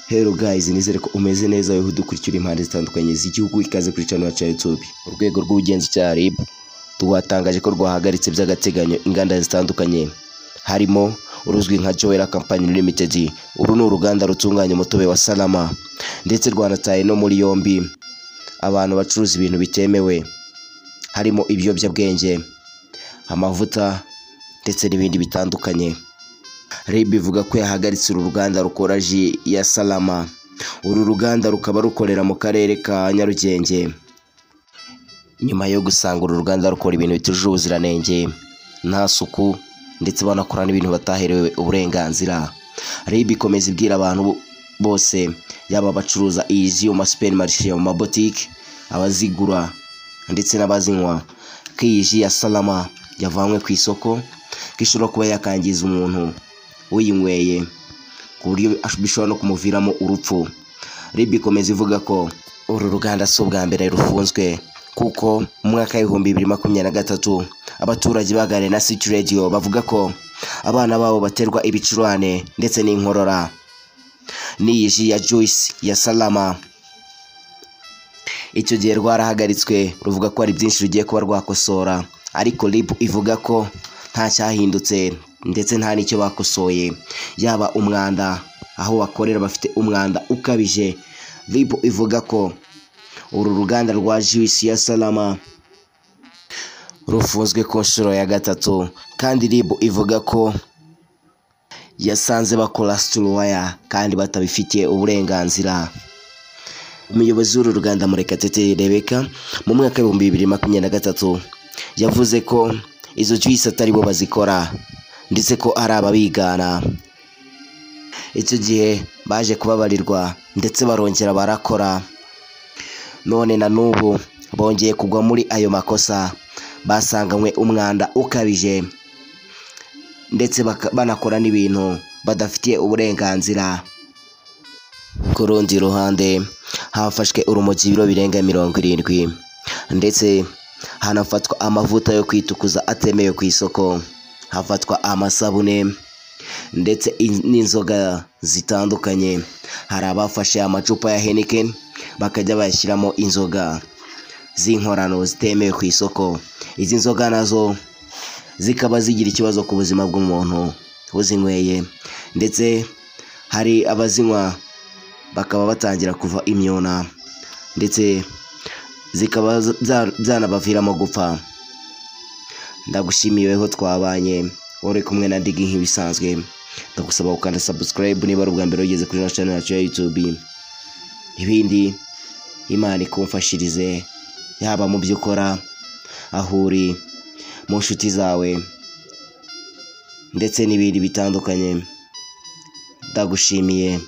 Hello guys, nizere ko umeze neza wowe udukurikira impande zitandukanye z'igihugu, ikaze kuri channel yacu ya YouTube. Urwego rw'ubugenzacyaha RIB rwatangaje ko rwahagaritse by'agateganyo inganda zitandukanye harimo uruzwi nka Joella Company Limited. Uru ni uruganda rutunganya umutobe wa Salama, ndetse rwanataye no muri yombi abantu bacuruza ibintu bitemewe harimo ibiyobyabwenge, amavuta ndetse n'ibindi bitandukanye. RIB ivuga ko yahagaritse uru ruganda rukora ji ya Salama. Uru ruganda rukaba rukorera mu karere ka Nyarugenge. Nyuma yo gusanga uru ruganda rukora ibintu bitujuje ubuziranenge, nta suku, ndetse banakora n'ibintu bataherewe uburenganzira. RIB ikomeza ibwira abantu bose, yaba abacuruza iyi ji mu masupermarishe, mu mabotike, abazigura ndetse n'abazinywa, ko iyi ji ya Salama yavanywe ku isoko, ko ishobora kuba yakangiza umuntu uyinyweye ku buryo bishobora no kumuviramo urupfu. RIB ikomeza ivuga ko uru ruganda si ubwa mbere rufunzwe, kuko mu mwaka w'2023 abaturage baganiriye na City Radio bavuga ko abana babo baterwa ibicurane ndetse n'inkorora n'iyi ji ya Juice ya Salama. Icyo gihe rwarahagaritswe, ruvuga ko hari byinshi rugiye kuba rwakosora, ariko RIB ivuga ko nta cyahindutse ndetse nta n'icyo bakosoye. Yaba umwanda, aho bakorera bafite umwanda ukabije. RIB ivuga ko uru ruganda rwa Juice ya Salama rufunzwe ku nshuro ya gatatu, kandi RIB ivuga ko yasanze bakora situruwaya kandi batabifitiye uburenganzira. Umuyobozi w'uru ruganda Murekatete Rebecca mu mwaka w'2023 yavuze ko izo juice atari bo bazikora, ndetse ko ari ababigana. Icyo gihe baje kubabarirwa ndetse barongera barakora, none na n'ubu bongeye kugwa muri ayo makosa, basanganywe umwanda ukabije ndetse banakora n'ibintu badafitiye uburenganzira. Ku rundi ruhande hafashwe urumogi ibiro birenga 70, ndetse hanafatwa amavuta yo kwitukuza atemewe ku isoko, hafatwa amasabune ndetse n'inzoga zitandukanye. Hari abafashe amacupa ya Heineken bakajya bayashyiramo inzoga z'inkorano zitemewe ku isoko. Izi nzoga nazo zikaba zigira ikibazo ku buzima bw'umuntu uzinyweye, ndetse hari abazinywa bakaba batangira kuva imyuna, ndetse zikaba byanabaviramo gupfa. Ndagushimiye weho twabanye, uri kumwe na Digi nk'ibisanzwe. Ndagusaba gukanda subscribe niba ari ubwa mbere ugeze kuri channel yacu ya YouTube. Ibindi Imana ikumfashirize, yaba mu byo ukora, aho uri, mu nshuti zawe, ndetse n'ibindi bitandukanye. Ndagushimiye.